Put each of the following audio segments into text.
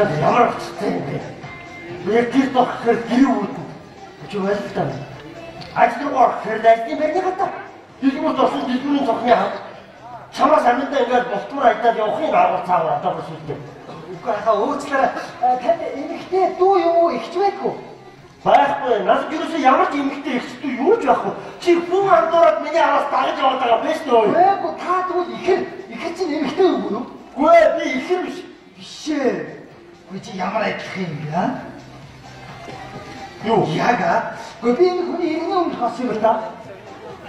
чад ямар авчтай юм бэ? Би гэр дохоор гэр үүдэн. Чи байлтаа. Ажил руу орохоор ажлын байрны хата. Дэлгүүрт орсон дэлгүүрийн цохны хат. Чамаас аминдаа ингээд болтмор ажлаад явахын арга цаагаар одоо бүр сүлдээ. Үгүй хаа уучлаарай. Танд эмэгтэй дүү юм уу ихч байдгүй? Байхгүй. Надад юусэн ямар ч эмэгтэй ихч дүү юу ч байхгүй. Чи хүн андуураад миний араас дагаж яваад байгаа биш үү? Үгүй та тэгвэл ихэр ихэр чинь эмэгтэй үгүй юу? Үгүй би ихэр биш. Биш ээ. Үгүй чи ямар адилхан юм бэ? Юу? Яг аа. Үгүй би энэ хүний иргэний өмнө болсон юм л да.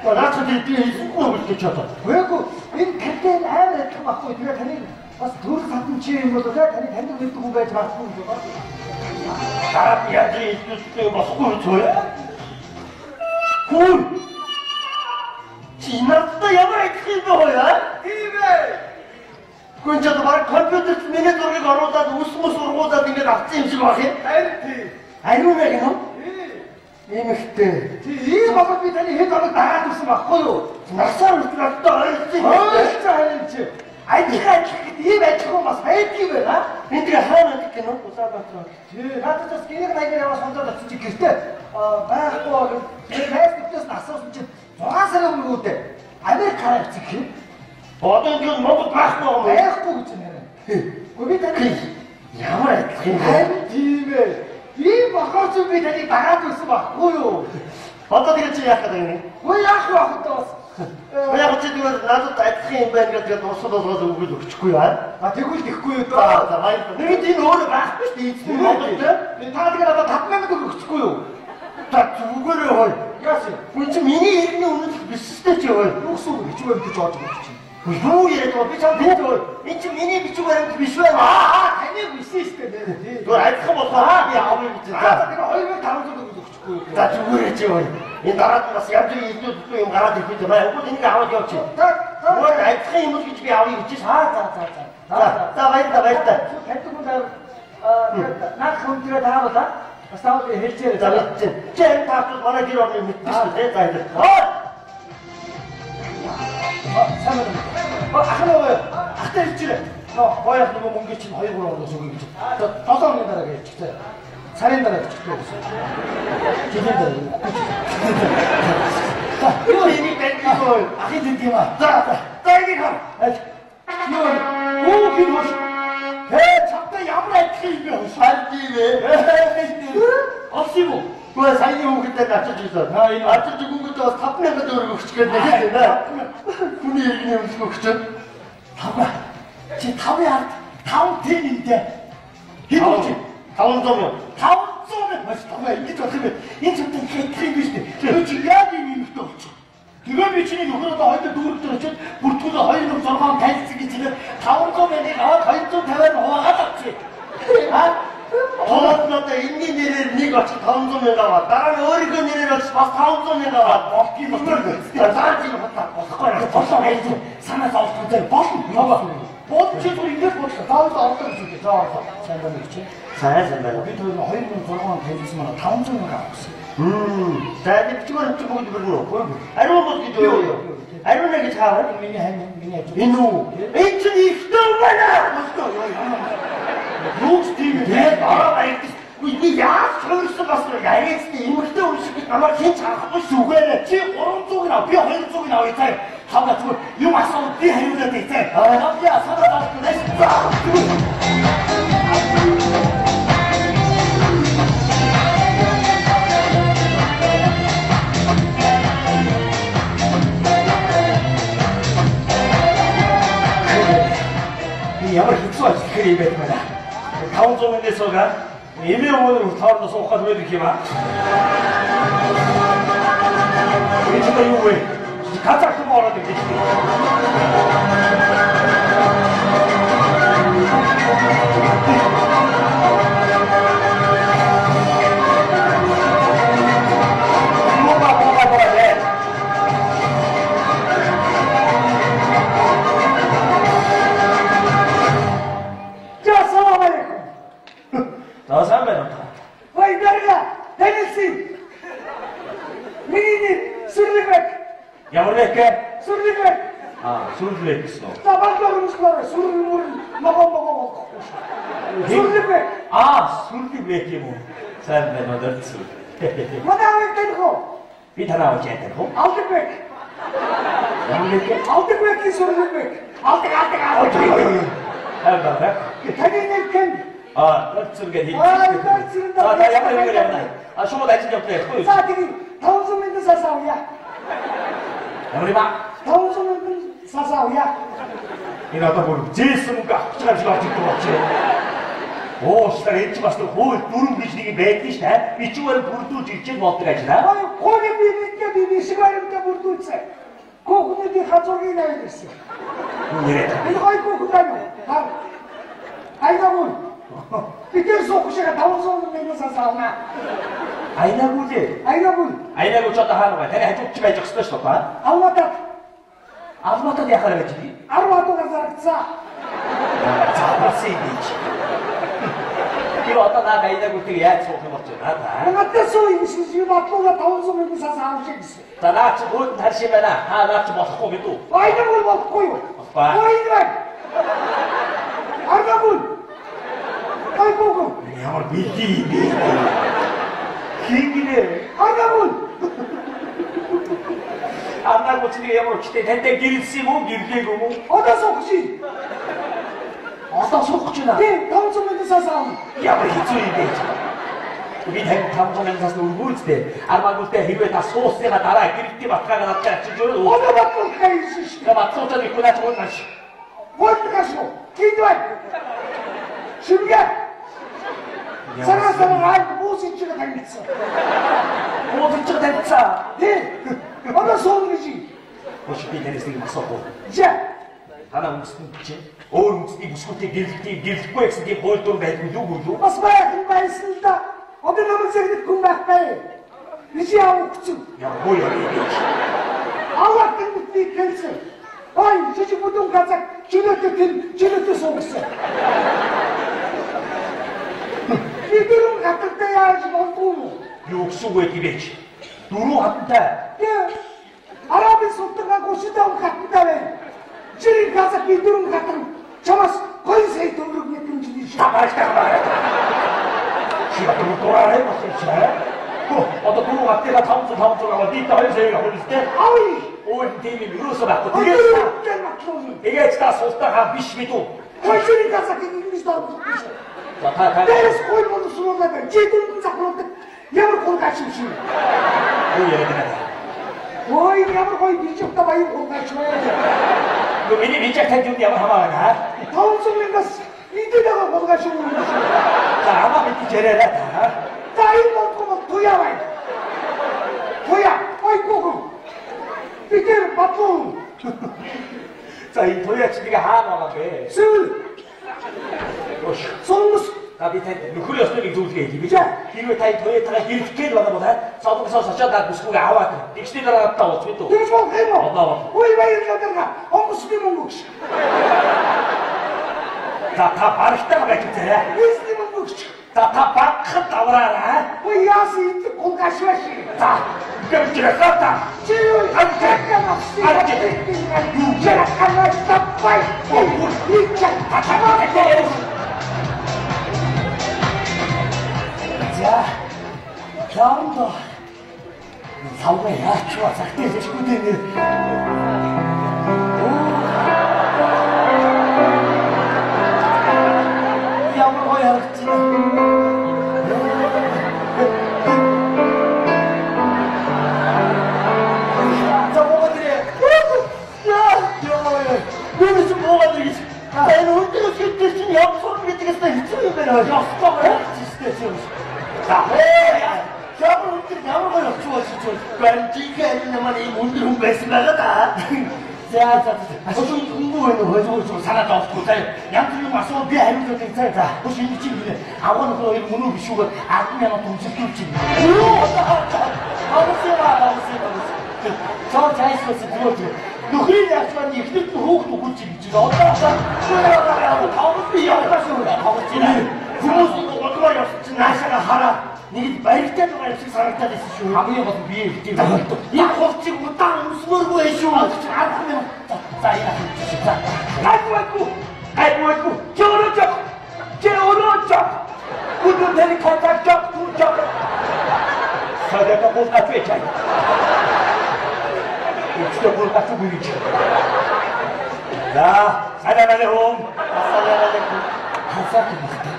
Наад чи би хэлэхгүй гэж чадаа. Үгүй энэ тантай амар адилхан байхгүй. Тэгээ таныг бас төрөл садан чи юм болоо те таны таньдаг мэддэг хүн байж магадгүй юм байна. Дараад яаж хэлдэг болохгүй юу? Хүн чи надтай ямар адилхан юм бэ хөөе? Тийм ээ. Хүн ч одоо баг компьютерт миний зургийг оруулаад үс мөс ургуулад ингэж авсан юм шиг байх юм. Харин тийм. Ариун яг юм. Эмэгтэй. Тий, ийм болоод би таны хэд хоног дагаад ирсэн байхгүй юу? Насаар хүртэл надтай ойролцсон. Ойролцсон харин чи. Адилхан адилхан гэдэг ийм адилхан бас байдгийг байна. Энэ тэгээ хаана байдаг гэнэ? Улаанбаатар. Тий, надад бас гэрэг маягаар яваа сундаад очиж чи гэртээ байхгүй бол тэгээ найз нөхдөс нь асуусан чинь 6 сарын өмнө үүдээ Америк гараа явчих гэх юм. Одоо энэ Монгол байхгүй юм уу? Байхгүй гэж нэрэ. Гэхдээ би таны ямар адилхан юм бэ? Харин тийм ээ. Ийм болохоор ч би таныг дагаад ирсэн байхгүй юу? Одоо тэгээ чи яах гэдэг юм? Үгүй яах вэ охидоо бас. Яг чи тэгвэл надад адилхан юм байна гэдэг дурсал болгоод өгвөл өгчихгүй юу? А тэгвэл тэхгүй юу даа. За баярлалаа. Нэгэнт энэ өөрөө байхгүй шүү дээ. Эзэн Монгол те. Та тэгэхээр одоо 5000 төгрөг өгчихгүй юу? За зүгээрээ хой. Яас юм? Хүн чи миний иргэний өмнө биш шүү дээ чи хой. Юу гэсэн үг бичиг баримт гэж орж өгч чинь. Юу яриад байгаа би чам хэлж байгаа. Энэ чи миний бичиг баримт биш байна. Аа таны биш шүү дээ. Тий. Зүгээр адилхан болохоор би авъя гэж. За тэгэхээр 2500 төгрөг өгчихгүй юу? За зүгээрээ чи хой. Энэ дараад бас янз бүрийн илүү юм гараад ирэх үү? Маа үгүй энийг аваад явчих. За зүгээр адилхан юм л гэж би авъя гэж шээ. За за за. За баярлалаа баярлалаа. Таньдаг хүн наад хүн дээрээ таавал бас таавал хэлжээрэй. За мэдсэн. Чи энэ таавал манай гэр орны мэдсэн шүү дээ. За баярлалаа. Сайн байна уу? Ах нөгөө ахтай хэлжээрэй. Нөө гоёх нөгөө мөнгө чинь 2 3 хоногоос өгье гэж. За 7 хоногийн дараа гэж хэлчихлээ. Сарын дараа гэж хэлчихлээ гэсэн. Жилийн дараа өгөхгүй ч. За юу энийг таньдаггүй. Ахын тэнд юм аа. За за энийг хар. Аль. Юу юу би хөөш. Тэ чамтай ямар адилхан юм бэ хөөш. Аль тийм ээ. Олсон юм уу? Гэхдээ саяны хүүхэдтэй авчиж ирсэн. Аа энэ авчиж өгөнгөтэй бас 5000 төгрөг өгчих гээд нэг юм байна. Хүний иргэний өмсгөө өгч. Тавга. Чи 5-ын ард 5 тэн эндэ. Хэд болж? 500 мянга. 500 мянга маш тавга ингэж болох юм бэ? Энэ чамтай хэтрэх юм биш үү? Тэр чи яг юм юмтай болчих. Тэгээ би чиний нөхөр одоо хоёул дүүрэг дээр очиод бүртгүүлээ 206 танилцсан гэж хэлээд 500 мянгаыг аваад 250-аар хуваагаад авчих. Аа Тоод надаа энэний нэрээр нэг очиж 500 мянга аваад дараа нь өөрийнхөө нэрээр очиж бас 500 мянга аваад болдгийг болтой. За чи бодлоо болохгүй болоо байж санаа зовлон дээр болно. Бод чи зүгээр ингэж бодлоо. Заавал орлоо гэж үү. За орлоо. Сайн байна уу чи? Сайн сайн байна. Би тэр 2006 он танилцсан манай 500 мянга авсан. За энэ бичгээр чи бүгд бүрнэ үү? Ариун бод гэж юу? Ариун гэж хааваа? Миний хань миний ажил. Энэ үү? Энэ чинь ихтэй байна. Болтой ёо ямар. Юу ч тийм юм. Тэгээд ороо баяртай. Би яаж хувирсан бас яриадтай эмэгтэй хүн шиг намайг хэн ч харахгүй зүгээрээ чи 300-ыг ав би 200-ыг авъя заа. Тавга зүгээр юм асуу би хариулаад бай заа. Намья санаа зовлон нэс. Би ямар хэцүү ажил гэхээр юм байт байна. 500 мянгаас суугаад эмээ өвөнөр хоорондоо суух гал байдаг юм аа. Энэ чинь юу вэ? Казах руу ороод ирж байна. Мога мога мога. За салам алейкум. За сайн байна уу? Вай дарга, танилцъя. Миний нэр Сүрлэгбек. Ямар нэг вэ? Сүрлэгбек. Аа, Сүрлэг гэсэн үү? За баглаар өмсгөр сүрэл мөр могоо могоо болохгүй шүү. Сүрлэг бэг. Аа, сүрлэг бэг юм уу? Сайн байна уу, дөрцөл. Манай аавыг таних уу? Би танаа аавыг яа таних уу? Алдаг бэг. Ямар бэг? Алдаг бэгийн сүрлэг бэг. Алдаг алдаг алдаг. Сайн байна. Таны нэр хэн? Аа, дөрцөл гэдэг. Аа, дөрцөл. За, та ямар юм явна? А шууд ажил явдлаа ярихгүй юу? За, тэгээ 500 мянган сас авъя. Ямар юм аа? 500 мянган сас авъя. Энэ одоо бүр зээсэн мөнгө авах гэж байгаа юм шиг орж ирдэг болчих. Уушлаар энэ ч бас нэг хууль дүрм гэж нэг юм байдаг шүү дээ. Бичвэр бүрдүүлж ичээл болдог ажил аа. Ой, хуулийн би мэдээ би бишиг баримтаа бүрдүүлсэн. Хүүхнүүдийн хазуурыг аваад ирсэн. Нэрээ. Энэ гоё хүүхэн байна уу? Хар. Айнагүл. Бид тэр суух шиг 500 мянган сас авна. Айнагүл ээ. Айнагүл. Айнагүл ч одоо хаана вэ? Таны хажууд чи байж ах ёстой шүү дээ. Алматад. Алматад яхаар байж би? 10 хадуугаар зарагдсан. Завсан юм би чи. Тэр одоо наад Айнагүлтэйг яаж суух юм болж байна та? Надад суу юм шиг юм батлууга 500 мянган сас авчих гэсэн. За наад чи хөөд тарш юм байна. Та наад чи болохгүй мэдүү? Айнагүл болохгүй юу? Болохгүй. Ой байна. Айнагүл. Айгуу. Ямар бэлдээ юм бэ? Хин гинэ? Айнагүл. Айнагүл чи ямар учиртай тантай гэрэлсэн юм уу? Гэрлээгүй юм уу? Одоо суух шин. Одоо суух гэж байна. Тийм, 500 мянган сас авна. Ямар хэцүү юм бэ? Би тань 500 мянган сас өргүүлжтэй. Армагүлтэй хэрвээ та суусныхаа дараа гэрэлтийн батгааг надад авчиж өгөө. Одоо батлуулах юм шүү дээ. Батлуучаад ихгүй наач уул маш. Уул маш. Хин байна. Шимгэ. Сараа сараа ай буусын чиг танилцсан. Буусын чиг танилцсан. Тийм. Одоо сууна гэж. Хош би танаас нэг асуух уу? За. Танаа үндэстэн чинь өөр үндэсний бүсгүйтэй гэрлэлтийг гэрлэхгүй гэсэн тийм хууль дүрм байдгүй юу үгүй юу? Бас байх юм байсан л да. Одоо намайг зэрэг хүн байхгүй. Би чи яав өгсөн. Ямар хуу юм бэ? Аллах тэмдэгт хэлсэн. Ой, чи бүдүүн казак чөлөөтэй тэр чөлөөтэй суугсан. Би дөрөв хатантай яаж болдгоо юм? Юу гэсэн үг вэ гэвч? Дөрөв хатантай. Тийм. Арабын султангаа 35 хатантай байна. Жирийн казак би дөрөв хатан чамаас 2 сая төгрөг мэдрэмж тийш. Та барагтай барагтай. Чи одоо дураарай болсон чи. Хөө одоо дөрөв хатныгаа 500 500 аваад дийдээ 2 сая авах үстэй. Авъя. Өөр тийм юм юусоо байхгүй. Тэгээд тэгээд та султан хаан биш мэдүү. Жирийн казак ингэж дордог шүү. За та дээрээс хууль боловсруулаад байна. Чи дүндэн захируулдаг ямар хулгайч юм шиг. Юу яриад байна? Ой ямар гоё бижигтэй баян хулгайч вэ? Юу миний бижиг танд юу ямар хамаа байна? 500 мянгаас идээд байгаа хулгайч юм шиг. За хамаа мэдээж яриарай та. За энэ бодгоо бол туяа байна. Туяа, ой гүгү. Би тэр батлуу. За энэ туяа чи нэг хаана байгаа бэ? Сэвэл. Солонгос. За би танд нөхөр ёстой нэг зүйлгээ хэлье гэж. Хэрвээ та энэ туяатайгаа хэрэглэх гээд байгаа бол солонгосоос очиад над бүсгүйг аваад тэгсний дараа надад уулз мэдүү. Тэгж болох юм уу? Одоо бол. Ой баярлалаа дарга. Онгоцны мөнгө өгч. За та барагтай байж үзээрэй. Бизнесний мөнгө өгч. За та багхад авраарай. Ой яасан идэх хулгайч байж. За гэмж та. Чи юу? За, заамдаа савга яачваа цагтаа хэлэхгүй дээ нэр. Ямар гоё харагдаж байна. За буугаад ирээ. Яа, яа. Би ч буугаад ирээ. Энэ өндрөөс хэвтэр чинь явах гэдгээс хэцүү юм байна. Ёстой харагдаж шүү дээ. За, ямар өндөр ямар гоё очих болсон ч барьжиг энэ маань ийм өндөр хүн байсан байгаа да. За за. Асуу хөнгөө байна уу? Хөөе санаа зовхгүй заа. Янз бүрийн юм асуу би хариулдаг заа. За, хөш энэ чинь гинэ. Авгаа нөхөр хоёр мөн үү биш үү? 10,000 төгсөлтүүл чинь. Юу? Авсаа авсаа. Цаа цаашаас зүгээр. Нөхрийн яачмаар ихнэрт нь хөөх нүхүүл чинь гэж. Одоо тавс би явах шүү. Тавс чинь. Хүмүүс удмаар явсан чинь наашаага хараад нэг л баригдаад байгаа юм шиг санагдаад байсан шүү. Хамгийн гол нь бие ихтэй. Энэ хувцыг удаан өмсмөөргүй байх шүү. 10,000. За яа. За. Айгуу айгуу. Айгуу айгуу. Чи өөрөө жоо. Чи өөрөө жок. Гүдүн тери контакт жок, ту жок. Садaka кулкачу эчай. Үчтө кулкачу буйчу. Да, салам алейкум. Ассалам алейкум. Хасак бахта.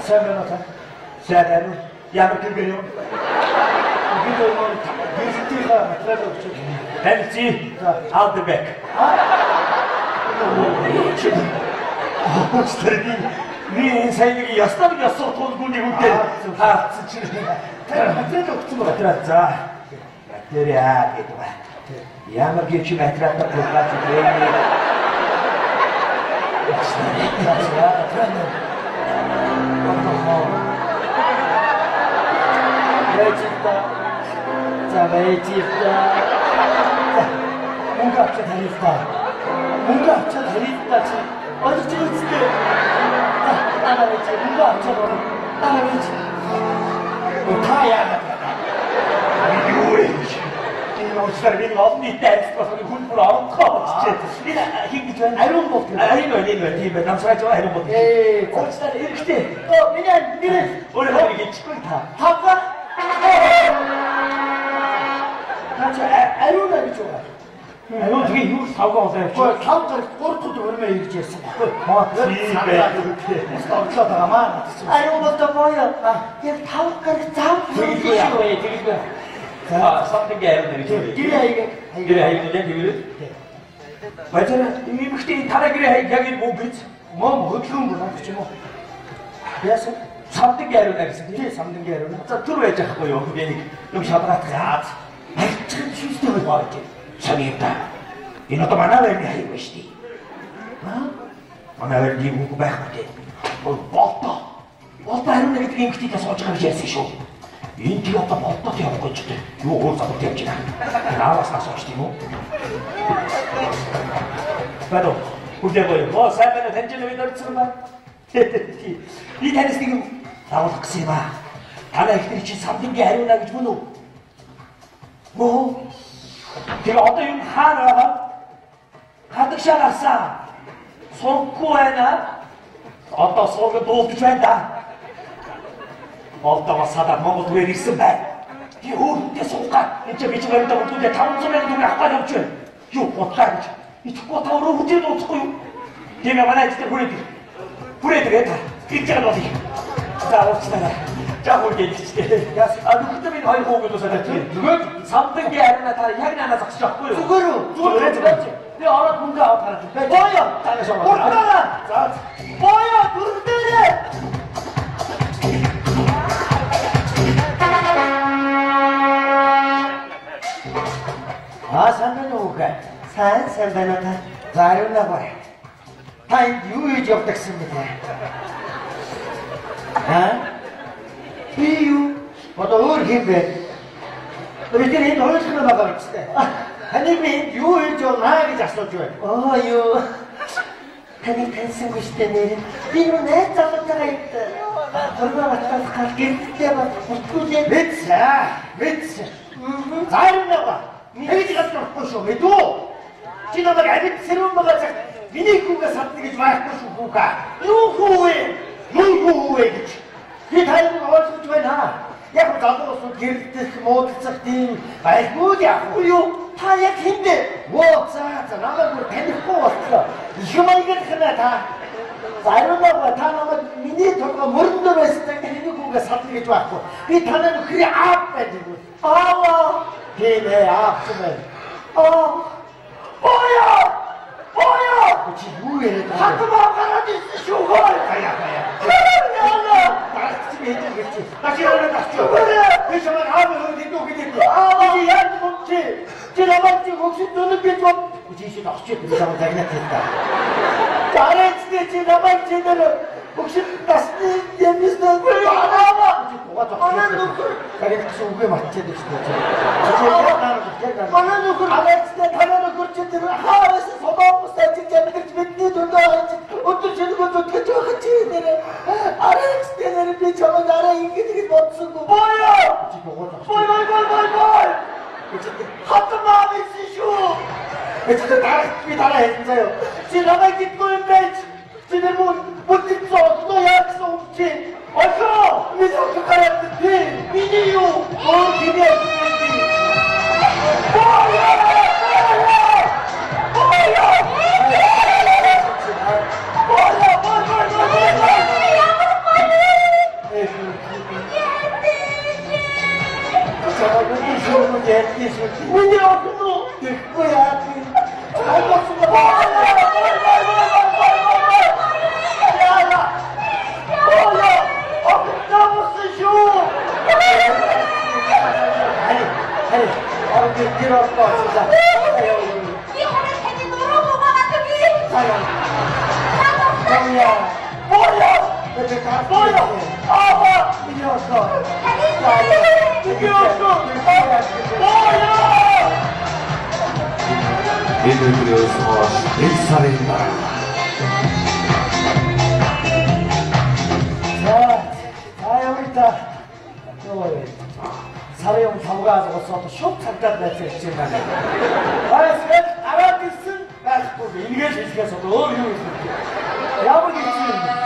Сайн байна уу та? Сайн байна уу? Ямар гэр юм? Би өөр гэрэлтийнхаа материал өгч байна. Таньци Алдбек. Би сайн нэг ястаа нэг ясуу тулгүй нэг үедээ таацсан чинь тэр материал өгсөн байгаа. Материал за. Материал гэдэг ба. Ямар гэр чи материалтай тулгаач вэ? За, тэр нэг. Баяжта. За баяжта. Мөнгө авчаад харъя та. Мөнгө авчаад харъя та чи. Ойлгож байгаа үстэй. Дараа байж мөнгө авчаад орно. Дараа байж. Та яагаад юу вэ? Энэ уучлаарай би олон нийтэд ажиллах болохоор хүн бүр орондгоо болчихжээ. Энэ хин гэж байна? Ариун бол. Ариун байна, энэ байна. Тийм байна. Намсгаж байгаа ариун бол. Ээ, уучлаарай эргэжтэй. Оо, миний нэр өөрөө хэлчихгүй та. Тавга. Наач ариуна гэж байгаа. Ариун тэгээ юу тавга болоо явчих. Гэхдээ тав гараг 3 дахь өрмөө ирж ярьсан баггүй. Тийм байх. Орлоод байгаа маа. Ариун бол боёо. Яг тав гараг зав. Тэгэлгүй яах вэ? Тэгэлгүй. За, самтангийн ариун нэр гэж. Гэрээ хаяг. Гэрээ хаяг нэ тэгвэл. Бажара эмэгтэй тараа гэрээ хаяг яг энэ мөн биз? Мом хөдөлгөөн бүр гэж юм уу? Яасан? Самтангийн ариун гэсэн. Тийм, самтангийн ариун. За түр байж байхгүй юу? Би нэг юм шалгаах гад. Харьцан шүүстэй байх гэж. Сайн юм да. Энэ одоо манай байрны хаяг байна шүү дээ. Аа? Манай байрны үг байхгүй дээ. Болтоо. Болтоо ариун гэдэг эмэгтэйтэй сууж байгаа гэж ярьсан шүү. Энэ тэг одоо болтоод явах гэж байна. Юу өөр залуу явж байна. Энэ ааваас асууж тийм үү? Бадо. Хүлээ гоё. Оо сайн байна уу? Таньж бид орцсон ба. Би танаас нэг юм дагуулах гэсэн юм аа. Танай ихтер чи самдингийн хариуна гэж мөн үү? Мөө. Тэгээ одоо юм хаана байгаа? Хадагшаа гарсан. Сургахгүй байна. Одоо сургад дуулж байна да. Болтоогоо садаад Монгол түгээр ирсэн байна. Би өөртөө суугаад энэ чи би чи баримтаа бүрдүүлээ 500 сая төгрөг авах гэж явж байна. Юу бодлаа гэж. Итгэхгүй та өөрөө хүчээр дууцахгүй юу? Тийм ээ манай ажил дээр хүрээд ир. Хүрээд ирээ та. Гэж байгаа болъё. За уучлаарай. За хүргээд ирчихлээ. А нүхтэй минь хоёр хүүхэд усаад байна. Зүгээр самдангийн ариуна та яг нанаа зогсож байхгүй юу? Зүгээр үү? Зүгээр зүгээр. Би ороод мөнгө аваад гараад. Боёо. Танаас ороод. Уртаараа. За. Боёо дөрөвдөрөө. Аа сайн байна уу гэ? Сайн сайн байна та. За ариуна гоё. Та энд юу хийж явдаг гэсэн бэ? Аа? Би юу? Одоо өөр хэм бэ? Би тэр энд ойлгох байгаа юм чи. Таны би энд юу хийж явна гэж асууж байна. Оо юу. Таны таньсангүй штэ нэр. Би нөө найз залуутайгаа энд хурмаа батлах гал гэрэлтэй ба бүртгүүлээ. Мэдсэн. Мэдсэн. За ариуна гоё. Тэгж гадрахгүй шүү мэдүү. Чи намайг амьд сэрүүн байгаа цагт миний хүүгээ садна гэж байхгүй шүү хүүгээ. Юу хүү вэ? Юу хүү вэ гэж. Би таныг ойлгож байна. Яг залуу усууд гэрэлтэх, муудалцах тийм байлгүй л яах вэ? Юу та яг хэн бэ? Оо за за намайг бүр танихгүй болтлоо. Их маягаар хэнэ та. Заримдаа та намайг миний толгой мөрөндөө байсан миний хүүгээ садна гэж байхгүй. Би танай нөхрийн аав байдаг. Аава. Тийм ээ, аав ч байна. Аа. Боёо. Боёо. Чи юу яриад байгаа вэ? Хатмаа гараад ирсэн шүү хөө. Гаяа гаяа. Яана. Дарагч би хэдэн гэлч. Наач яриад авч. Би чамайг аав хөө дэдүү гэдэг. Аава. Би яаж мөн чи? Чи намайг чи хөгшин дүнэг гэж бод. Чи шид очиж би чамайг загнаад хэлдэг. Дараач чи намайг чи нэр хөгшин насны ямисна. Аава. Чи дугаа Манай нөхөр. Загнах гэсэн үгээ мартчихад байна шүү дээ. Чи яг дараа Манай нөхөр Алекстэй танай нөхөр чи тэр хаавас солонгос ажиллаж амьдарч бидний дүндээ ажиллаж өдөр шөнөгүй зүтгэж байгаа чи нэр Алекстэй нэр би чамайг арай ингэж гэж бодсонгүй. Боёо. Чи дугаа зогсож. Бой бой бой бой бой. Хатмаа байсан шүү. Би чи дараагч би дараа хэлсэн заяа. Чи намайг гэдгүй юм байж. Чи нэр мөн Бүтэн зоодлоо яасан юм чи? Ошоо! Миний охин гараад тий. Миний юу? Өөр хэний охин юм бэ? Боё! Боё! Боё! Боё! Боё! Миний охин уу? Тэгэхгүй яа тийм. Энэ өдрөөс хойш нэг сарын дараа. За, за явъя та. Йоо. Сарын өмнө тавгаа алгуулсан одоо шууд цагдаад байсан гэж байна. Баясгал гараад ирсэн байхгүй. Энэгээр хэлэхээс одоо өөр юу хэлэх вэ? Ямар хэцүү юм бэ?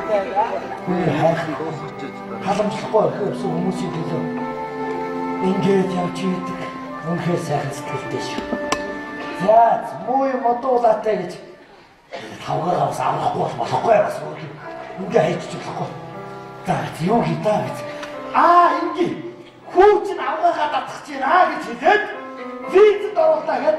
Би хайх халамжлахгүй орхисон хүмүүсийн төлөө ингээд явж идэг. Үнэхээр сайхан сэтгэлтэй шүү. За, муу юм одуулаатай гэж тавгаар бас авахгүй бол болохгүй бас ингээ хайчих болохгүй. За, юу хий та гэж. Аа, ингээ хүү чинь авгаагаа татах чинь аа гэж хэлээд визэнд оруулаа гэхэд